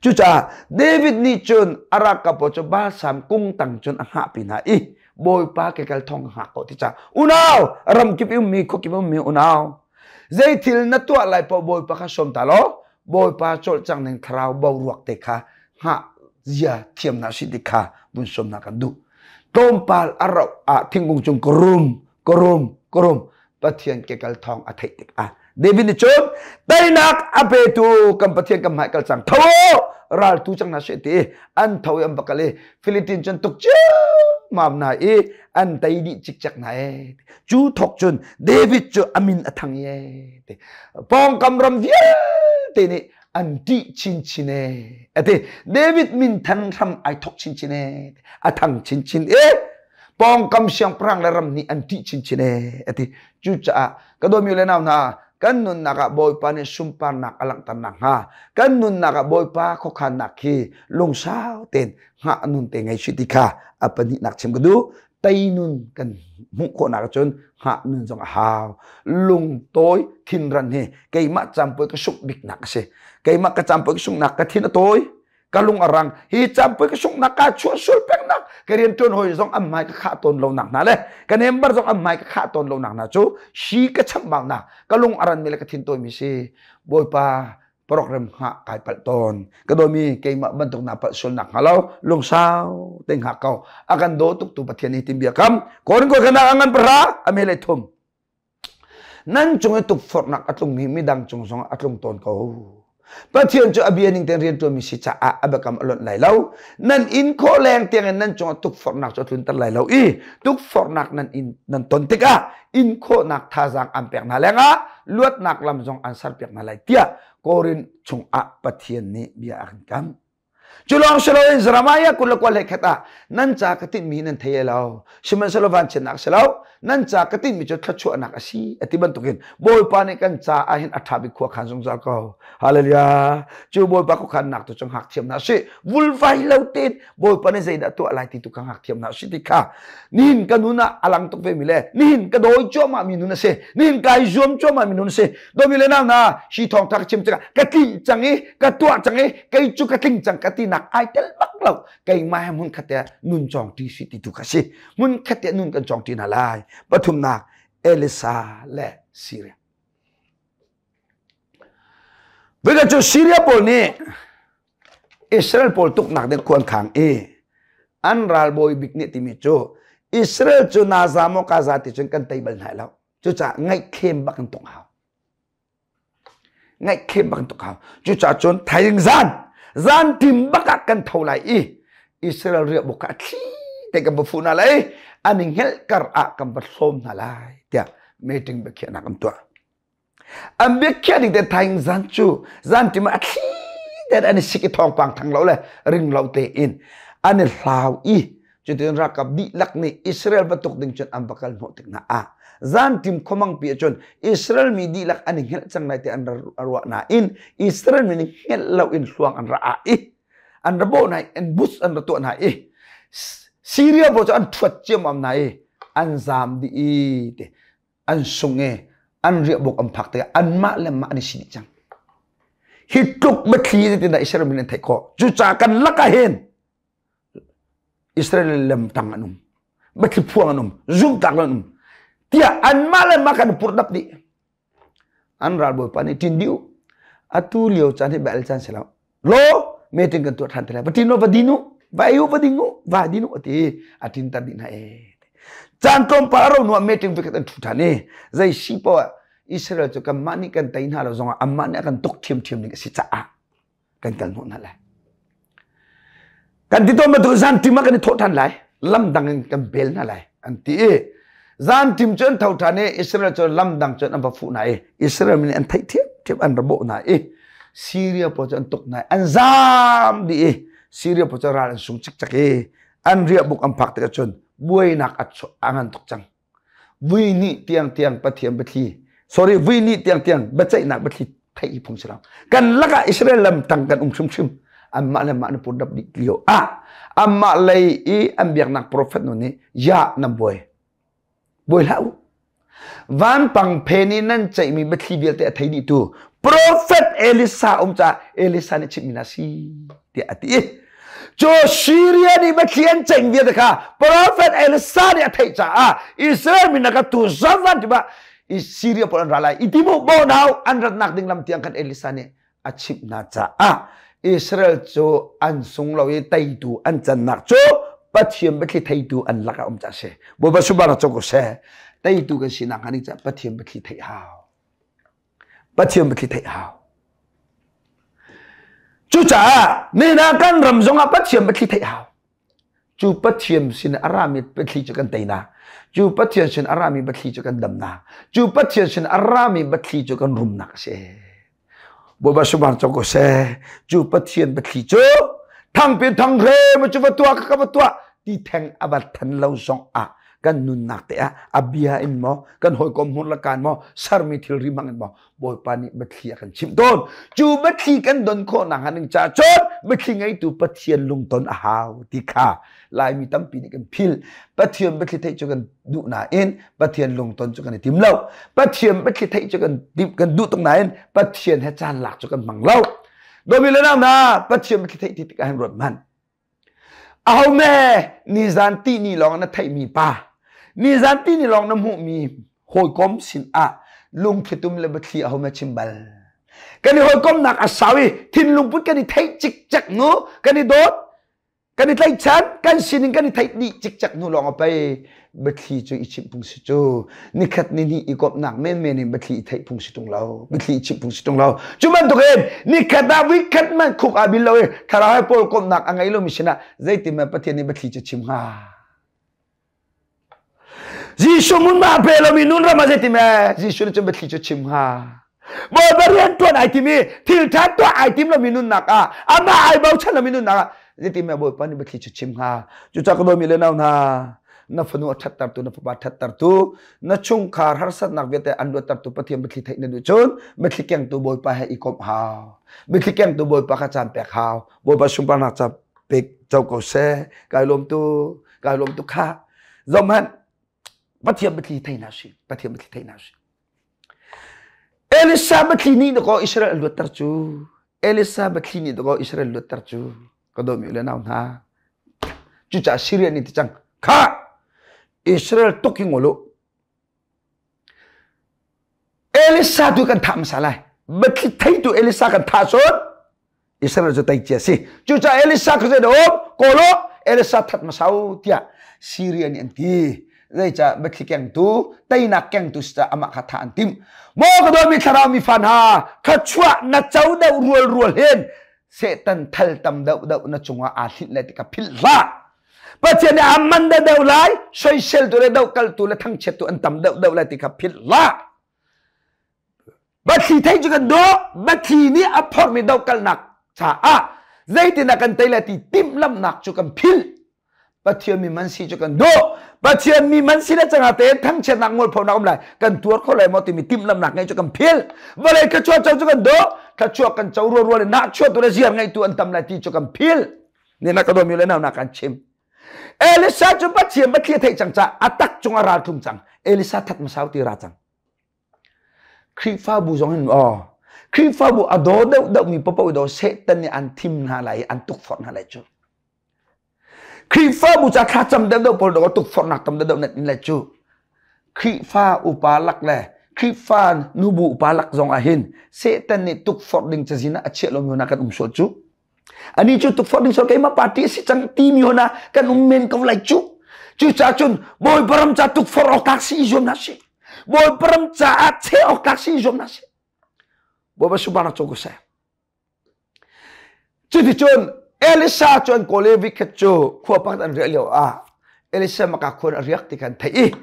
Cucaah David nih cun a ralkap pawl cu balsam kung tang cun a hngahpi hna i Bawipa ke kal thong ka hngak ko ti caah unau ramkip i ummi khuakip ummi unau zeithil na tuah lai paoh Bawipa kha sawm ta law Bawipa cawlcang ning thlarau boruak te kha hngah zia thiam hna si ti kha vun sawm hna kan duh. Tlawmpal a rauh ah thingkung cung ka rum ka rum ka rum Pathian kekal thawng a theih tikah David nih cun teinak a petu kan Pathian kan hmai kal cang tho raltu cang hna seh ti an tho i an va kal i Philippines cun tuk ciammam hna i an tei dih cikcek hna e cu thok cun David cu a min a thang i e pawngkam ram vialte nih an ṭih chinchin e ati David min than hram ai thok chinchin e a thang chinchin e pawngkam siangpahrang le ram nih an ṭih chinchin ee a ti. Cucaah ka dawmi le nau hna, kan nunnak ah Bawipa nih sunparnak a langhter nakhnga kan nunnak ah Bawipa khuakhannak hi lungsau tein hngah nun te ngei si ti kha a pahnihnak chim ka duh. Tei nun kan hmuh khawhnak ahcun hngah nun zong a hau. Lungtawi thinran hi keimah campui ka sungh biknak a si. Keimah ka campui ka sunghnak ka thin a tawi. Ka lung a rang. Hi campui ka sunghnak ka chuah sul pengnak ka rian ṭuan hawi zong an hmai ka khah tawn lo nak hna le ka nembar zong an hmai ka khah tawn lo nak hna cu hi ka chamhbau nak ka lung a ran mi le ka thin tawi mi si. Bawipa program hngah kai palh tawn. Ka dawmi keimah bantuk na palh sual nak hnga lo lungsau te hngak ko. A kan daw tuk tu Pathian hi tin bia kam korin ko kana angan para ame le thum. Nan cung i tukforhnak a tlungmi midang cung zongah a tlung tawn ko. Pathian cu a bia ning tein rianṭuanmi si caah a biakam a lonh lai lo. Nan inn khawh leng tiangin nan cungah tukforhnak cu a tlunter lai lo i tukforhnak nan inn nan ton tikah inn khawhnak thazaang an pek hna lengah luatnak lam zong an serpiak hna lai tiah Korin chungah Pathian nih bia a kan kam. Cu lawng si loin Jeremiah 29 hlei khat ah nan ca ka tinhmi nan thei lo. Sihmanhsehlaw vanchiatnak a si lo. Nan ca ka tinhmi cu thluachuahnak a si a ti bantukin Bawipa nih kan ca ah hin a ṭha bik khua khan zungzal ko. Hallelujah. Cu Bawipa khuakhannak tu cu hngak thiam hna sih. Vulvai lo tein Bawipa nih zeidah tuah lai ti tu kha hngak thiam hna sih ti kha nihin ka nun ah a lang tuk ve mi le nihin ka dawi cuahmah mi nun a si. Nihin kai zuam cuahmah mi nun a si. Dawmi le nau na hi thawngtha ka chim tikah ka tlinh cang i ka tuah cang i kei cu ka tling cang ka tinak ai tel bak lo. Keimah he hmun khat te nun cawng ṭi si ti tu kha si. Hmun khat te nun kan cawng ṭi hna lai. Pathumnak Elisa le Syria. Vika cu Syria pawl nih Israel pawl tuknak ding khuan khang i an ralbawi bik nih timi cu Israel cu Naza maw Gaza ti cun kan tei bal hna lo. Cucaah ngaihthlem bak in tuk hau. Ngaihthlem bak in tuk hau. Cucaah cun thaizing zan, zan tim bak ah kan tho lai i Israel riahbuk kha a thli te kan va fuh hna lai, an i hngelh kar ah kan va hlawm hna lai tiah meeting biakhiahnak an tuah. An biakhiah ding te thaizing zan cu zan tim ah a thli te an i sik i thawngpang thang lo le ring lo tein an i hlau i Cutin ralkap dihlak nih Israel va tuk ding cun an va kal hnawh tik hna ah zanṭim khuamangpi ah cun Israel mi dihlak an i hngelh cang lai ti an ruah nain Israel mi nih hngelh loin hluang an ra ah i an ra bawh hna i an bus an ra tuah hna i Syria pawl cu an ṭhuat ciammam hna i an zaam dih i ti an sung i an riahbuk an phak tikah anmah le mah an i si dih cang. Hi tluk biathli ti dah Israel mi nih an theih khawh. Cucaah kan lakah hin Israel lamtang an um biathli phuang an um zumhtlak an um tiah anmah le mah kan purhdap dih. An ralbawipa nih ṭin dih u. Atu lio caan hi bel caan si lo. Law meeting kan tuah ṭhan te lai. Va ṭin u, va din u, va ei u, va ding u, va din u a ti. A ṭin tar dih hna ee. Caan tlawmpal a ro hnu ah meeting vikhat an ṭhu ṭhan i zei si poah ah Israel cu kanmah nih kan tei hna lo zongah anmah nih a kan tuk ṭhiamṭhiam ding a si caah kan kal hnawh hna lai. Kan ti tawn bantuk zan tim ah kan i thawh ṭhan lai. Lam dang in kan bel hna lai an ti i zan tim cu an tho ṭhan i Israel cu lam dang cun an va fuh hna i Israel mi nih an theih ṭhiamṭhiam an ra bawh hna i Syria pawl cu an tuk hna i an zaam dih i Syria pawl cu ral an sung cikcek i an riahbuk an phak tikah cun buainak a ngan tuk cang. Vui nih tiang tiang Pathian biathli sorry vui nih tiang tiang biaceihnak biathli theih hi phung si lo. Kan lakah Israel lam tang kan um hrimhrim. Anmah le mah na purdap dih lio ah anmah lei i an biaknak prophet nu nih ya nan buai. Buai hlah u. Vanpang phen i nan ceihmi biathli vialte a thei dih tu Prophet Elisa um ca Elisa nih chimmi na si tiah a ti. Cu Syria nih biathli an ceng vialte kha Prophet Elisa nih a theih caah Israel mi na ka tu zan ti ba Syria pawl an ra lai i timu bo nau an ratnak ding lam tiang khan Elisa nih a chimh hna caah Israel cu an sung lo i teitu an cannak cu Pathian biathli theitu an lakah um ca si. Bawipa subara cu ko seh. Teitu kan sinak hnga ding caah Pathian biathli theih hau. Pathian biathli theih hau. Cucaah nina kan ram zongah Pathian biathli theih hau. Cu Pathian sin a rami biathli cu kan teinak. Cu Pathian sin a rami biathli cu kan damnak. Cu Pathian sin a rami biathli cu kan rumnak a si. Bawipa subang cawk ko seh. Cu Pathian biathli cu thangpi thang hre ma cu va tuah ka va tuah ti theng a va than lo zong ah kan nunnak te ah a bia in maw kan hawikom hmur le kaan maw sermi thilri hmang in maw Bawipa nih biathli a kan chimh tawn. Cu biathli kan don khawh nakhnga ding caah cun biathli ngeitu Pathian lungton a hau ti kha Laimi tampi nih kan phil. Pathian biathli theih cu kan duh nain Pathian lungton cu kan i tim lo. Pathian biathli theih cu kan tim kan duh tuk nain Pathian he caan lak cu kan hmang lo. Domi le nau na Pathian biathli theih ti tikah hin ruat hmanh. Aho me nizan ti ni lawng na theihmi pa, nizan ti ni lawng na hmuhmi hawikom sin ah lungthlitum le biathli aho me chim bal. Kan i hawikomnak a sau i thinlung put kan i theih cikcek nu, kan i dawt, kan i tlaihchan, kan sining kan i theih dih cikcek hnu lawng a pei biathli cu i chimh phung si cu. Nikhat ni hnih i komhnak menmen in biathli i theih phung si tung lo, biathli i chimh phung si tung lo. Cu bantukin nikhat ah weekend man khuk aa bil lo i thlarau he pawl komhnak a ngei lomi sinah zeitin mah Pathian nih biathli cu chim hnga? Jesuh mun ma pe lomi nun ram ah zeitin mah Jesuh nih cun biathli cu chim hnga? Bawipa rian ṭuan ai tim i thil ṭha tuah ai tim lomi nunnak ah amah ai bochan lomi nunnak ah zeitin mah Bawipa nih biathli cu chim hnga? Cucaah ka dawmi le nau hna, na fanu a ṭhattertu, na fapa a ṭhattertu, na chungkhar harsatnak vialte an luattertu Pathian biathli theih na duh cun biathli kengtu Bawipa he i komh hau. Biathli kengtu Bawipa kha caan pek hau. Bawipa sunparnak ca pek co ko seh. Kai lawm tu, kai lawm tu kha. Zohhmanh, Pathian biathli thei hna si. Pathian biathli thei hna si. Elisa biathli nih dakaw Israel a luatter cu. Elisa biathli nih dakaw Israel luatter cu. Ka dawmi le nau hna. Cucaah Syria nih ti cang. Kha! Israel tuk hi ngol u. Elisa tu kan thah hmasa lai. Biathli theitu Elisa kan thah cun Israel cu tei cia si. Cucaah Elisa kha zei um kawl u Elisa that hmasa u tiah Syria nih an ti. Zeicah biathli kengtu teinak kengtu si caah amah kha thah an timh. Maw ka dawtmi thlarau mi fa hna thluachuah na co deuh rual rual hin Satan thal tam deuh deuh na cungah aa hlinh lai ti kha philh hlah. Pathian nih a man deuh deuh lai, soisel tu le dohkaltu le thangchiat tu an tam deuh deuh lai ti kha philh hlah. Bathli theih cu kan duh. Bathli nih a phorhmi dohkalhnak caah zeitindah kan tei lai ti timhlamhnak cu kan philh. Pathian mi man si cu kan duh. Pathian mi man si le cangah tein thangchiatnak ngolphonak um lai kan tuar kho lai maw timi timhlamhnak ngeih cu kan philh. Vawlei thluachuah co cu kan duh. Thluachuah kan co rualrual in nahchuah tu le ziar ngeitu an tam lai ti cu kan philh. Nih na ka dawmi le nau na kan chim. Elisa cu Pathian biathli a theih cang caah a tak cungah ral tlung cang. Elisa that hmasau ti ra cang. Khrihfabu zong hin aw Khrihfabu a daw deuhdeuhmi paohpaoh daw Satan nih an thim hna lai i an tukforh hna lai cu. Khrihfabu ca thlacam deuhdeuh pawl daw tukforhnak tam deuhdeuh nan in lai cu. Khrihfa upa lak le Khrihfa nubu upa lak zong ah hin Satan nih tukforh ding cazin ah a chiah lomi hna kan um sual cu. Ani cu tukforh ding sual keimah party a si cang timi hon ah kan um men ko lai cu. Cucaah cun Bawipa ram ca tukforh awk tlak si i zuam hna sih. Bawipa ram caah cheh awk tlak si i zuam hna sih. Bawipa subang cu ko seh. Cuticun Elisa cu an kawl i vikhat cu khua pakhat an riah lio ah Elisa maka khua a riak ti khan theih i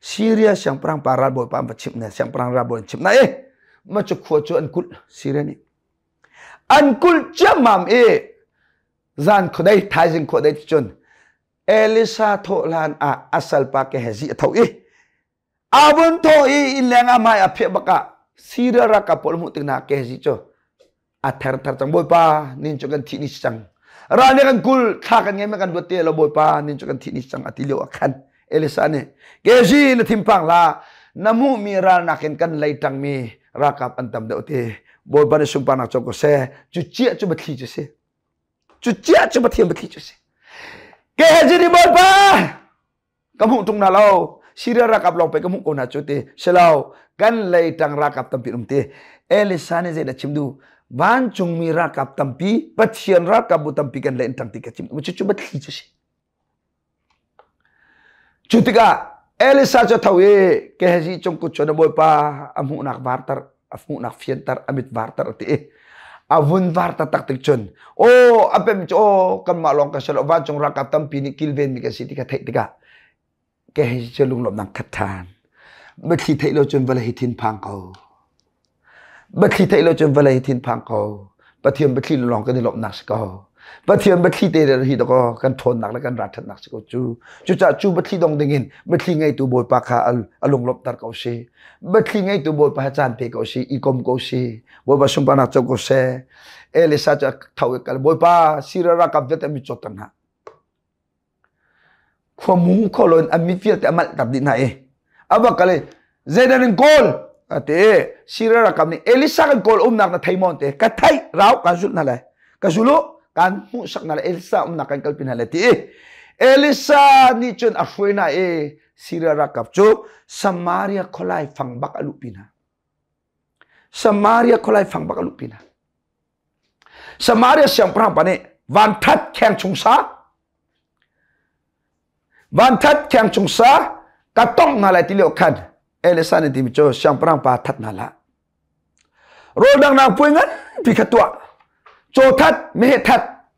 Syria siangpahrang pa ralbawi pa an va chimh na siangpahrang ralbawi an chimh na i ma cu khua cu an kulh Syria nih An kulh ciammam i zan khuadei thaizing khuadei ti cun Elisa thawh hlan ah a salpa Gehazi a tho i a vun thawh i innleng ah hmai a phiah bak ah Syria ralkap pawl hmuh tik hna Gehazi cu a ther ther cang. Bawipa nin cu kan thih ni si cang, ral nih kan kul thla kan ngei ma kan luat te lo, Bawipa nin cu kan thih ni si cang a ti lio ah khan Elisa nih, Gehazi, na thinphang hlah, na hmuhmi ral nakin kan lei ṭangmi ralkap an tam deuh ti. Bawipa nih sunparnak co ko seh. Cu ciah cu biathli cu si. Cu ciah cu Pathian biathli cu si. Gehazi nih Bawipa ka hmuh ṭung na lo. Syria ralkap lawng pei ka hmuh ko hna cu ti. Si lo, kan lei ṭang ralkap tampi um ti. Elisa nih zeidah chim duh? Vancungmi ralkap tampi, Pathian ralkap bu tampi kan lei in ṭang ti ka chim. Cucu biathli cu si. Cu tikah Elisa cu a tho i Gehazi cung kut cun a bawipa a hmuhnak varter, a hmuhnak fianter, a mit varter a ti i a vun var taktak tik cun aw a pem cu aw kanmah lawng kan si lo, vancung ralkap tampi nih kilvenmi kan si ti kha theih tikah Gehazi cu lunglawmhnak khat ṭhan. Biathli theih lo cun vawlei hi thinphang ko. Biathli theih lo cun vawlei thinphang ko. Pathian biathli lawng kan i lawmhnak si ko. Pathian biathli te hi dakaw kan ṭhawnnak le kan ralṭhatnak si ko cu. Cucaah cu biathli dong dingin biathli ngeitu Bawipa kha a lunglawmhter ko si. Biathli ngeitu Bawipa he caan pe ko si, i kom ko si. Bawipa sunparnak co ko seh. Elisa cu a tho i kal. Bawipa, Siria ralkap vialte an mit cawtter hna. Khuamu khualawn an mit vialte a malhter dih hna i a va kal i zeidah nan kawl a ti. Siria ralkap nih Elisa kan kawl, umnak na thei maw an ti. Ka theih, rau kan zulh hna lai, ka zul u, kan hmuhsak hna lai, Elisa umnak kan kalpi hna lai ti i Elisa nih cun a hruai hna i Siria ralkap cu Samaria khualai fang bak a luhpi hna. Samaria khualai fang bak a luhpi hna. Samaria siangpahrang pa nih vanthat kheng chung sa, vanthat kheng chung sa ka tong hna lai ti lio khan Elisa nih timi cu, siangpahrang pa, that hna hlah. Rawl dangnak puai ngan pi kha tuah. Caw that, meheh that,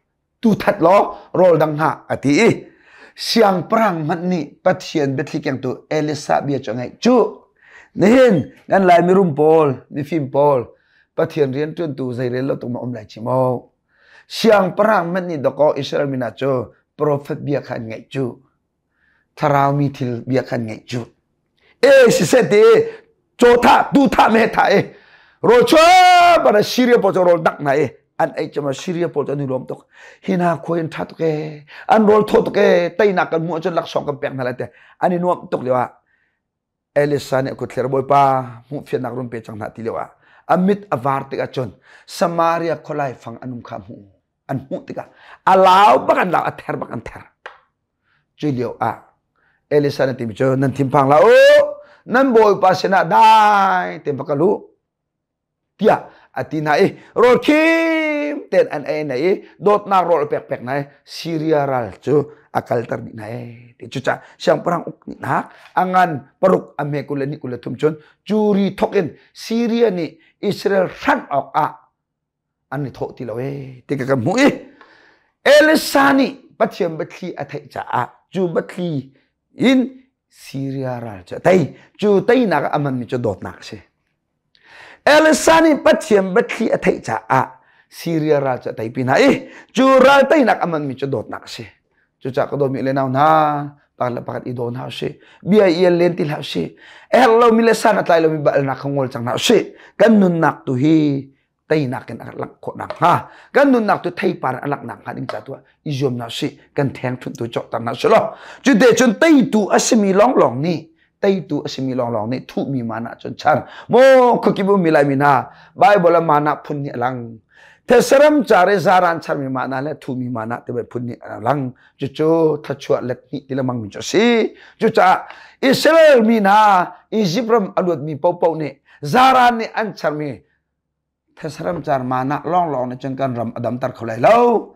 tu that law rawl dang hna a ti i siangpahrang hmanh nih Pathian biathli kengtu Elisa bia cu a ngaih cu. Nihin kan Lai mirum pawl, mifim pawl, Pathian rianṭuantu zeirel lo tuk ma um lai chim o. Siangpahrang hmanh nih dakaw Israel mi hna cu profet bia kha an ngaih cu. Thlarau mi thil bia khan ngaih cu. E siseh te caw thah, tu thah, me thah e rawl chuah bara Syria pawl cu rawl dak hna e an ei cama. Syria pawl cu an i lawm tuk. Hi hna khua in tha tuk e, an rawl thaw tuk e, teinak kan hmuh ahcun laksawng kan pek hna lai te an i nuam tuk lio ah Elisa nih a kut thler, Bawipa, hmuh fiannak run pe cang hna ti lio ah a mit a var tik ahcun Samaria khualai fang an um kha hmuh an hmuh tikah a lau bak an lau, a ther bak an ther. Cu lio ah Elisa nih timi cu, nan thinphang hlah u, nan bawipa sinah dai te va kal u tiah a ti hna i rawl khim ten an ei na i dawtnak rawl pek pek na i Syria ral cu a kalter dih hna e ti. Cucaah siangpahrang uk nak a ngan paruk a hme 22 23 cun curi thok in Syria nih Israel hranh awk ah an i thawh ti lo e ti ka kan hmuh i Elisa nih Pathian biathli a theih caah cu biathli in Syria ral cu a tei. Cu teinak ah a manmi cu dawtnak a si. Elisa nih Pathian biathli a theih caah Syria ral cu a teipi hna i cu ral teinak a manmi cu dawtnak a si. Cucaah ka dawtmi le nau hna, pakhat le pakhat i daw hna usih. Bia i el len ti hlah usih. A herh lomi le san a tlai lomi balnak kha ngol cang hna usih. Kan nunnak tu hi teinak in a langh khawh nakhnga, kan nunnak tu theipar a langh nakhnga ding ca tu ah i zuam hna usih. Kan theng thunh tu cawkter hna usih law cu te cun teitu a simi lawnglawng nih, teitu a simi lawnglawng nih thuhmi mana cun chan maw khuakip ummi Laimi hna. Bible ah mana phun nih a lang. Thesaram care zaran charmi mana le thuhmi mana ti phun nih a lang. Cucu thluachuah let hnih ti lengmang mi cu a si. Cucaah Israel mi hna Egypt ram a luatmi paohpaoh nih zaran nih an charmi thesaram car mana lawnglawng nih cun kan ram a damter kho lai lo.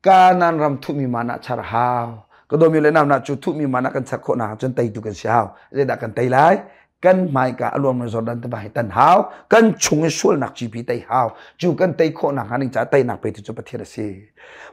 Kanan ram thuhmi mana char hau. Ka dawmi le nau na cu thuhmi mana kan char khawh nak cun teitu kan si hau. Zeidah kan tei lai? Kan hmaika a luangmi Jordan tiva hi tan hau. Kan chung i sualnak cipi tei hau. Cu kan tei khawh nak hnga ding caah teinak petu cu Pathian a si.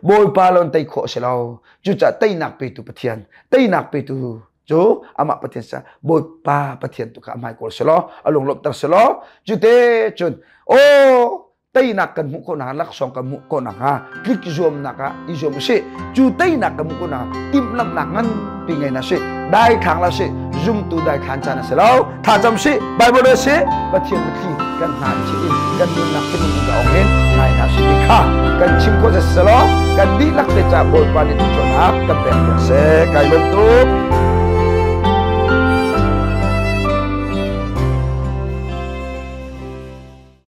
Bawipa lon tei khawh a si lo. Cucaah teinak petu Pathian, teinak petu cu amah Pathian sa Bawipa Pathian tu kha a hmai kawl selaw, a lunglawmhter selaw, cu te cun aw teinak kan hmuh khawh nakhnga, laksawng kan hmuh khawh nakhnga tlik zuamnak ah i zuam usih. Cu teinak kan hmuh khawh nakhnga timhlamhnak nganpi ngei na si, dai thlang la si. Zumtu dai thlan caan a si lo. Thlacam si, Bible rel si, Pathian biathli kan hna i in kan nunnak thinlung in ka ong in ngai hna si ti kha kan chim khawh selaw kan dihlak te ca Bawipa nih tuchon kan pek piak seh. Kai lawm tuk.